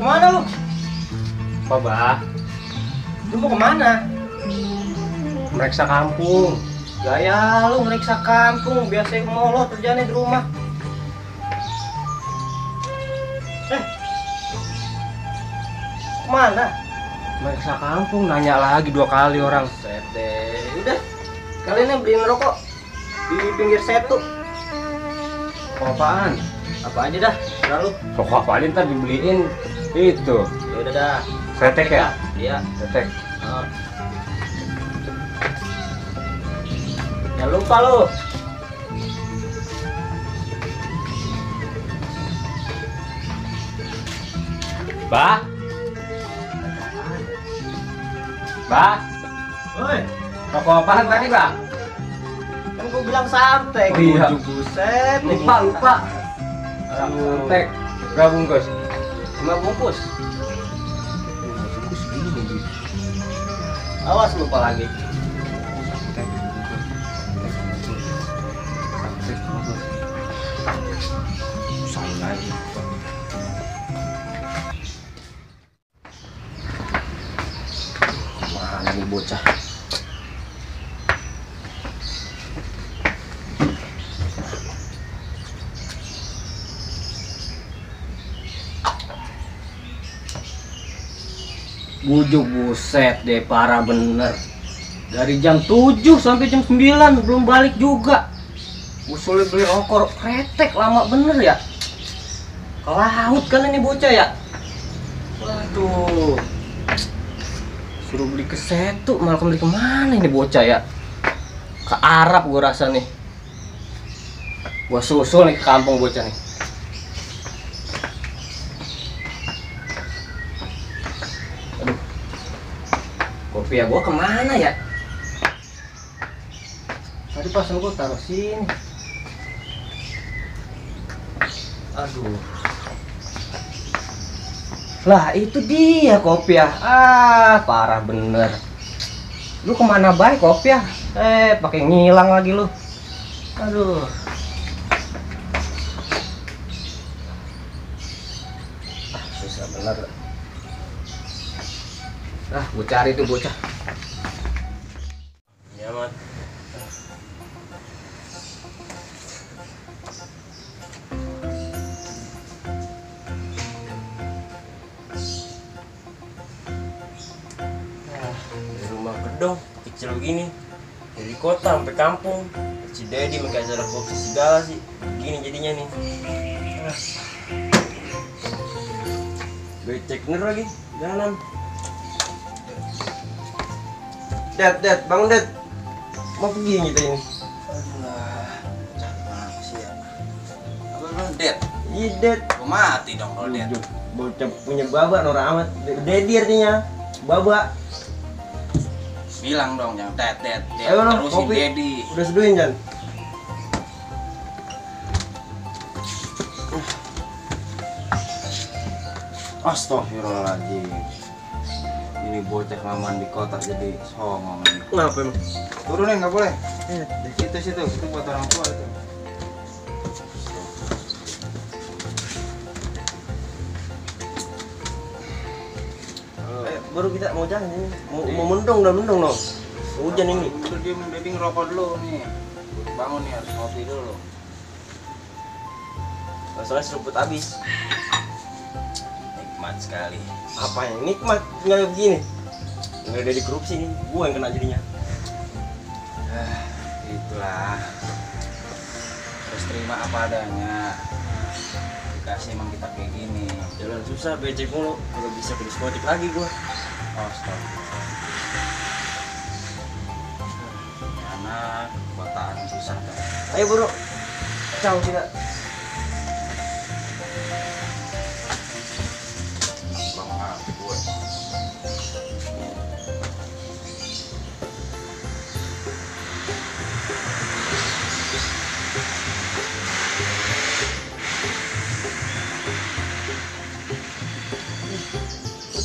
Kemana lu? Apa, Bah? Lu mau kemana? Meriksa kampung. Gaya lu meriksa kampung, biasa molot kerjanya di rumah. Kemana? Meriksa kampung, nanya lagi 2 kali orang. Sete. Udah, kalian yang beliin rokok di pinggir setu. Kok apaan? Apa aja dah, lalu. Kok apaan ntar dibeliin itu? Ya udah dah. Setek ya? Iya. Setek. Oh. Jangan lupa lu. Bah? Bah? Woi, Rokok apaan tadi, Bah? kan gua bilang santai. Oh iya. Buset, Lupa. Setek. Berapa bungkus? 5 bungkus. Awas lupa lagi. Salah lagi. Mana nih bocah? Bujuk, buset deh, parah bener. Dari jam 7 sampai jam 9 belum balik juga. Usulnya beli rokok kretek, lama bener ya. Ke laut kan ini bocah ya. Waduh, suruh beli ke setu, malah beli kemana ini bocah ya? Ke Arab gua rasa nih. Gua susul nih ke kampung bocah nih. Aduh, kopi ya gua kemana ya? Tadi pasang gua taruh sini. Aduh. Lah itu dia kopiah. Parah bener. Lu kemana baik kopiah? Pakai ngilang lagi lu. Aduh. Susah bener. Gua cari tuh bocah. Ya, Mat. Dari rumah gedung kecil begini, dari kota sampai kampung, si Dedi pakai acara kopi segala sih, begini jadinya nih. Becek bener lagi jalan. Dad, bangun Dad. Mau pergi kita ini. Aduh, sih ya. Apa lu Dad? Iya Dad. Gua mati dong kalau Dad. Bocah punya baba norak amat. Dedi artinya baba. Bilang dong jangan Dad. Ayo no, Terusin kopi. Dedi. Udah seduhin Jan. Astagfirullahaladzim. Ini bocah kelamaan di kota jadi songong. Kenapa emang? Turunin nggak boleh. Di situ itu buat orang tua itu. Baru kita mau jalan ini. Mau mendung no. Hujan ini. Udah dia Dedi ngerokok dulu nih. Bangun nih harus ngopi dulu. Masalah seruput habis. Nikmat sekali. Apa yang nikmat tinggal begini? Nggak ada di korupsi nih. Gua yang kena jadinya. Itulah. Terus terima apa adanya. Dikasih emang kita kayak gini. Jalan susah, becek mulu. Kalau bisa ke diskotik lagi gua. Astagfirullah. Anak kotaan susah kan. Ayo bro. Ciao kita. Bang maaf gue.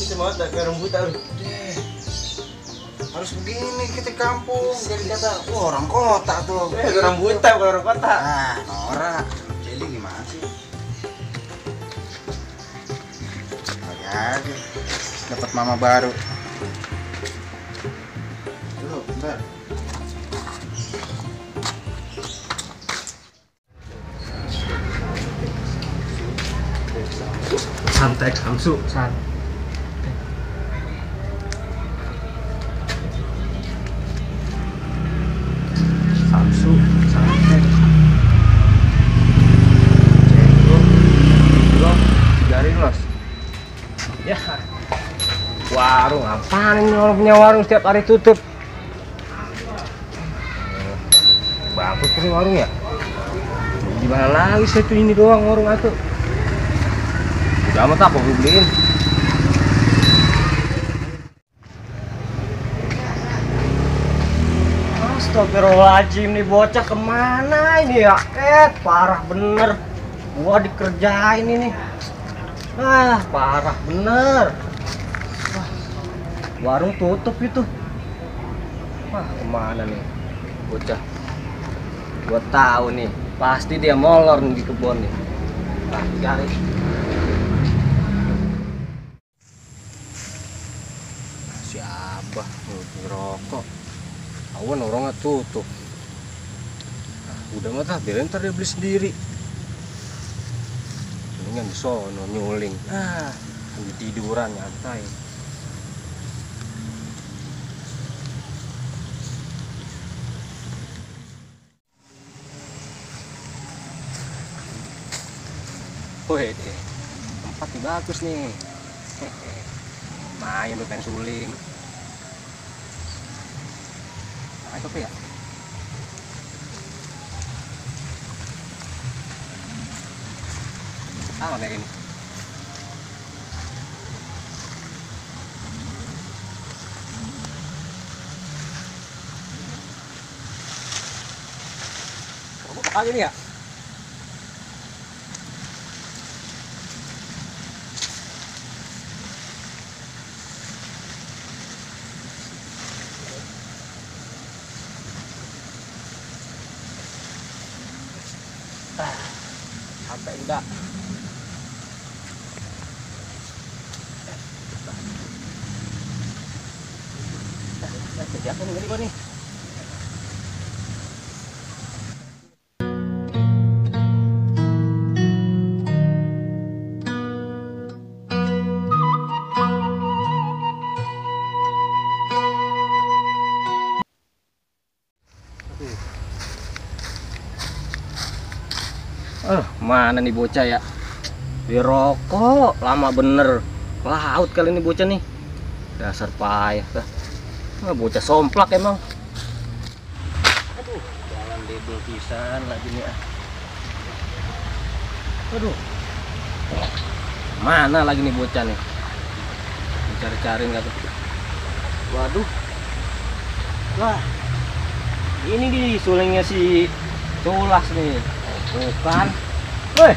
Kita mau tak ke rambutan lu. Harus begini kita kampung. Jadi kata, wah orang kota tuh. Ke rambutan ke orang kota. Ah, norak. Jadi gimana sih? Oh ya, aja. Dapat mama baru. Dulu, bentar. Santai Samsu, santai. Samsu, santai. Cendol, dari los. Ya, warung apaan ini orang punya warung setiap hari tutup? Bangkrut ini warung ya? Gimana lagi sih itu ini doang warung atuh? Udah amat apa gue beliin. Astagfirullahaladzim, nih bocah kemana ini ya? Parah bener. Gua dikerjain ini. Parah bener. Warung tutup itu. Kemana nih bocah? Gua tahu nih, pasti dia molor nih di kebun nih. Cari. Siapa ngerokok? Awan orangnya tutup. Udah mah biarin ntar dia beli sendiri. Mendingan di sono nyuling. Sambil tiduran nyantai. Wih, tempatnya bagus nih. Main lu pengen suling. Ayo apa ya? Apa ini? Apa ini ya? Sampai enggak? Kerjakan gini gua nih. Mana nih bocah ya? Di rokok lama bener. Laut kali ini bocah nih. Dasar payah. Bocah somplak emang. Aduh, jalan debel pisan lagi nih. Aduh. Mana lagi nih bocah nih? Cari-cari nggak tuh? Waduh. Wah. Ini di sulingnya si Culas nih. Bukan. Woi,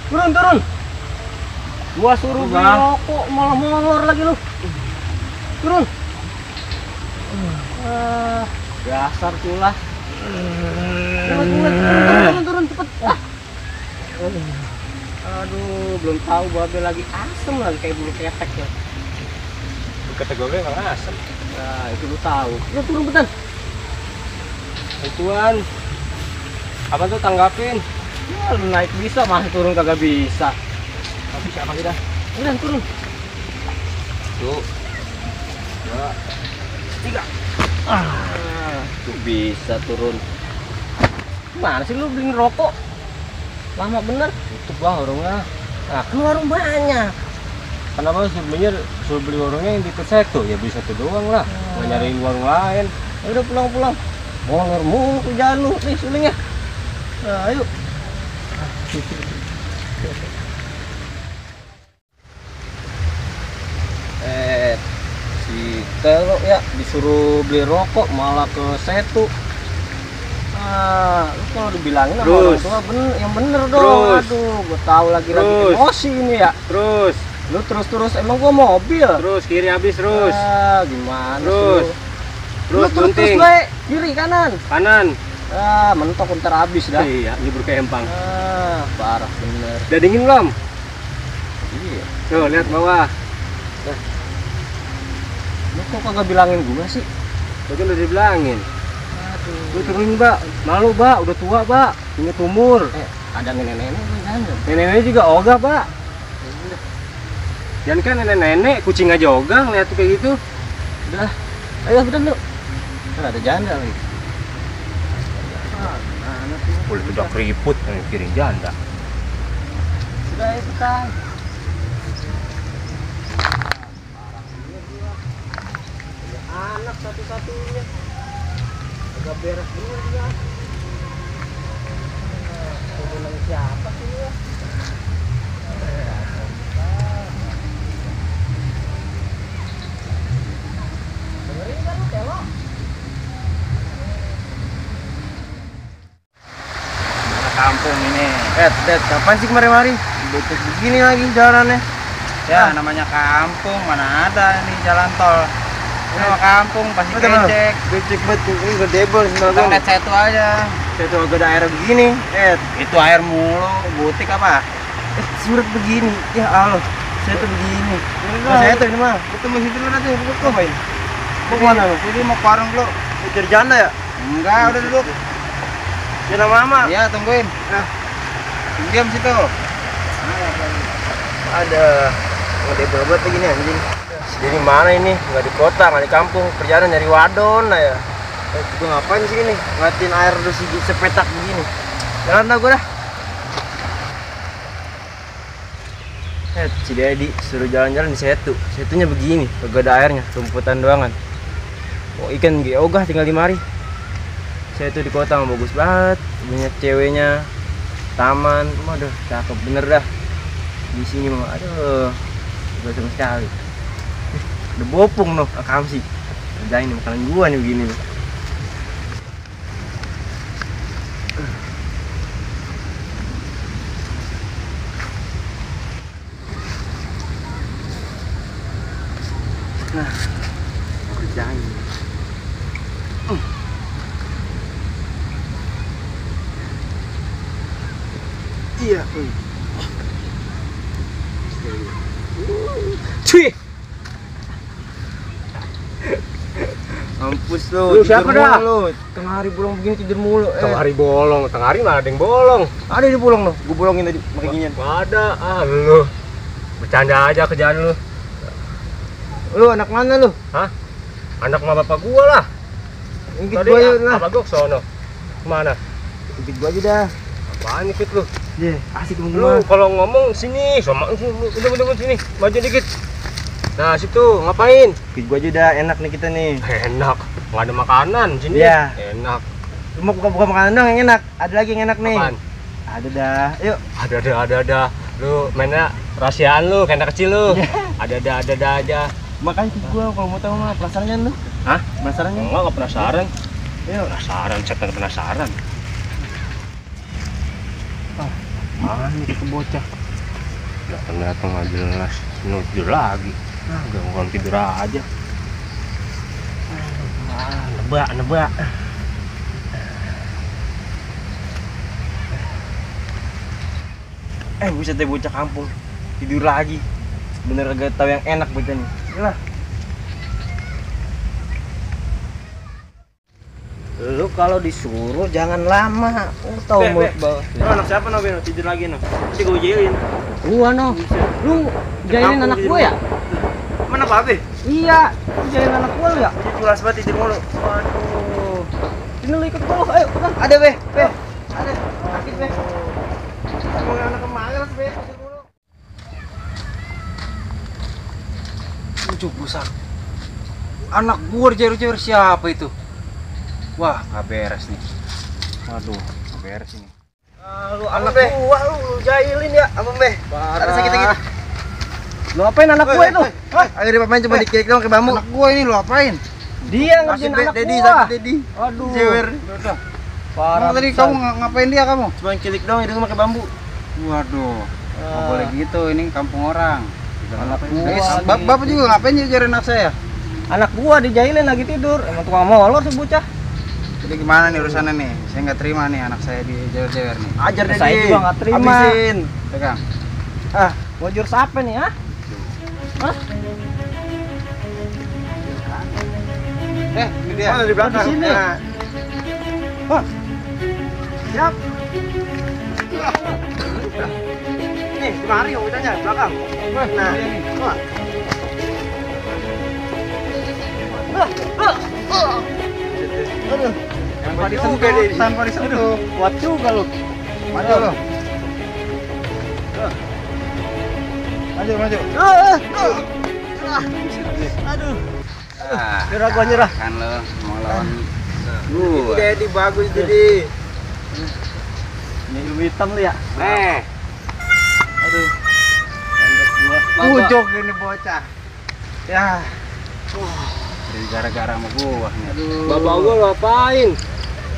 turun. Gua suruh beli rokok malah molor lagi lu. Turun. Dasar Culas. Turun cepet. Aduh, belum tahu babe lagi asem lagi kayak bulu ketek ya. Bulu ketek gue emang asem. Nah, itu lu tahu. Lu turun betan. Tuan. Apa tuh tanggapin? Ya, lu naik bisa, masih turun kagak bisa. Tapi siapa kita? Udah turun. 1, 2, 3. Tuh bisa turun. Mana sih lu beli rokok? Lama bener. Tutup bang warungnya. Nah, kan warung banyak. Kenapa suruh beli warungnya yang di satu? Ya beli satu doang lah. Nggak nyariin warung lain. Ya udah pulang. Molor mulu kerjaan lu nih sulingnya. Nah, ayo. Si Telo ya disuruh beli rokok malah ke Setu. Lu kalau dibilangin sama orang tua yang bener dong. Terus. Aduh, gua tahu lagi emosi ini ya. Terus. Lu terus emang gua mobil. Terus kiri habis terus. Gimana Terus. sih lu? Terus Lu gunting. baik, kiri kanan. Kanan. Mentok ntar habis dah. Iya, nyebur ke empang. Parah bener. Udah dingin belum? Iya. Tuh, lihat bawah. Lu kok kagak bilangin gua sih? Tadi udah dibilangin. Lu turunin, Mbak. Malu, Mbak. Udah tua, Mbak. Punya tumor. Ada nenek-nenek jangan. Nenek-nenek juga ogah, Pak. Jangan kan nenek-nenek, kucing aja ogah ngeliat kayak gitu. Udah. Ayo udah lu. Kan ada janda lagi. Boleh udah keriput, mikirin janda. Sudah itu kan. Anak satu-satunya. Agak beres dulu dia. Bilang siapa sih ya? Dengerin kan lu Telo? Kampung ini. Kapan sih kemarin-mari? Becek begini lagi jalannya. Ya namanya kampung, mana ada ini jalan tol. Ini mah kampung pasti becek. Becek betul, ini gak debel Kita net satu aja. Saya tuh agak daerah begini, Itu air mulu, butik apa? surat begini, ya Allah, saya tuh begini. Saya tuh ini mah, Itu masih dulu nanti, lu ngapain? mau kemana lu? Jadi mau ke warung dulu. Ngejar janda ya? Enggak, udah duduk. Janda mama? Iya, tungguin. Nah. Diam situ. Ada, nggak debel banget begini anjing. Jadi mana ini? Nggak di kota, nggak di kampung, kerjaan nyari wadon lah ya. Gue ngapain sih ini? Ngeliatin air udah sepetak begini. Jalan dah gue dah. Si Dedi suruh jalan-jalan di setu. Setunya begini, kagak ada airnya, rumputan doangan. Oh ikan gak ogah tinggal di mari. Setu di kota mah bagus banget, banyak ceweknya, taman, waduh cakep bener dah. Di sini mah, aduh, gak sama sekali. Udah bopung noh, akam sih. Kerjain nih makanan gua nih begini nih. Nah, kerjain. Iya. Cuy. Mampus lu, Siapa dah? Tengah hari bolong begini tidur mulu. Tengah hari bolong, tengah hari mana ada yang bolong. Ada di bolong lo, gua bolongin tadi pakai ginian. Nggak ada, lu. Bercanda aja kerjaan lu. Lu anak mana lu? Hah? Anak sama bapak gua lah. Ikut Tadi gua yuk lah. apa gua kesono? Kemana? Ikut gua aja dah. Apaan ikut lu? Iya, asik temen Lu gua. kalau ngomong sini, sama udah sini, maju dikit. Nah, situ ngapain? Ikut gua aja dah, enak nih kita nih. Enak, nggak ada makanan sini. Iya. Enak. Lu mau buka makanan dong yang enak. Ada lagi yang enak nih. Apaan? Ada dah. Yuk. Ada. Lu mainnya rahasiaan lu, kayak anak kecil lu. Iya. Ada aja. Makanya ikut gua kalau mau tahu mah penasaran lu. Hah? Penasaran kan? Enggak penasaran. Yuk. Penasaran, siapa penasaran? Mana nih kita bocah? Datang nggak jelas, tidur lagi. Gangguan tidur aja. Nebak. Buset deh bocah kampung. Tidur lagi. Bener agak tahu yang enak bocah nih. Yalah. Lu kalau disuruh jangan lama. Tahu mulut bawah. Anak siapa no, Beno? Tidur lagi no. Si gue jailin. Gua noh. Lu jahilin anak gua ya? Mana Babe? Iya, lu jahilin anak gua lu ya? Dia pulas banget tidur mulu. Waduh. Ini lu ikut gua, ayo. Udah. Ada Be. Ada. Sakit Be. Mau anak kemana Be? Tidur mulu. Ujuk busak. Anak gua dijair-jair siapa itu? Wah, nggak beres nih. Waduh, nggak beres ini. Lu anak gua lu jahilin ya, Abang Be. Ada sakit-sakit. Lu apain anak gua itu? Akhirnya pemain cuma dikik doang ke bambu. Anak gua ini lu apain? Dia ngerjain anak Dedi, gua. sakit Dedi. Aduh. Jewer. Parah. Tadi besar. kamu ngapain dia kamu? Cuma kilik doang itu pakai bambu. Waduh, nggak Ah. boleh gitu. Ini kampung orang. Anak gua. Bapak juga ngapain jair anak saya? Anak gua dijahilin lagi tidur. Emang tukang molor sih bocah. Jadi gimana nih urusannya nih? Saya nggak terima nih anak saya dijair-jair nih. Ajar deh Saya dia. juga nggak terima. Habisin. Pegang. Mau jurus apa nih, ah? Hah? Ini dia. Mana di belakang? Di sini. Nah. Wah. Siap. Nih, di mari mobilnya belakang. Nah, wah. Aduh, Tanpa disentuh, tanpa disentuh. kuat juga lu. Maju lo. Maju, maju. Aduh, Ah, nyerah gua nyerah. kan lo mau lawan Itu gua. Dedi bagus jadi. Ini ilmu hitam lu ya. Nih. Aduh. Landas gua. Ujok ini bocah. Ya. Jadi gara-gara sama gua nih. Aduh. Bapak gua lu apain?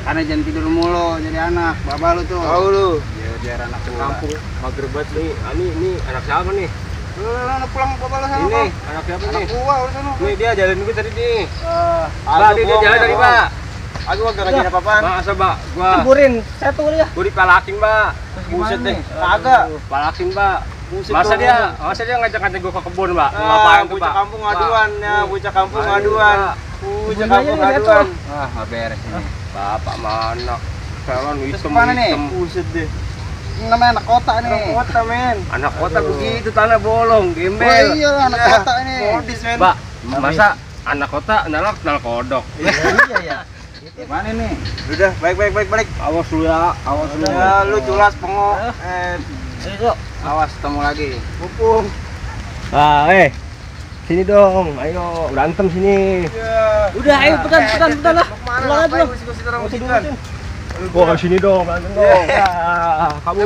Karena jangan tidur mulu jadi anak. Bapak lu tuh. Tahu lu. Biar anak gua. Kampung mager banget nih. Ini anak siapa nih? Lu pulang bapak lu sana. Ini anak siapa Anak nih? gua udah sana. Nih dia jalan gue tadi nih. Aku Dia bohong jalan ya, tadi, Bang. Pak. Aku gak ngajin apa-apaan. Masa, Pak? Gua Ceburin satu kali ya. dipalakin, Pak. Buset deh. Kagak. Aduh. Palakin, Pak. Buset Masa dong. dia ngajak-ngajak gua ke kebun, Pak? Ah, Ngapain tuh, bocah Pak? kampung aduan ya, bocah kampung Aduh, aduan. Pak. Bocah Bunganya kampung nih, aduan. Wah, nggak beres ini. Bapak mana? Calon Terus hitam, kemana nih? hitam. Buset deh. Ini namanya anak kota nih. Anak kota, men. Anak kota begitu, tanah bolong, Oh gembel. iya, anak Ya, kota ini. Modis, men. Pak, masa anak kota nal kodok? Iya ya. Mana nih? Udah, balik. Awas lu ya. Awas lu. Ya, lu culas pengok. Ayo. Awas ketemu lagi. Pupung. Ah, sini dong. Ayo, berantem sini. Udah, ayo petan lah. Pulang aja lu. Wah, sini dong, berantem dong. Ya, kamu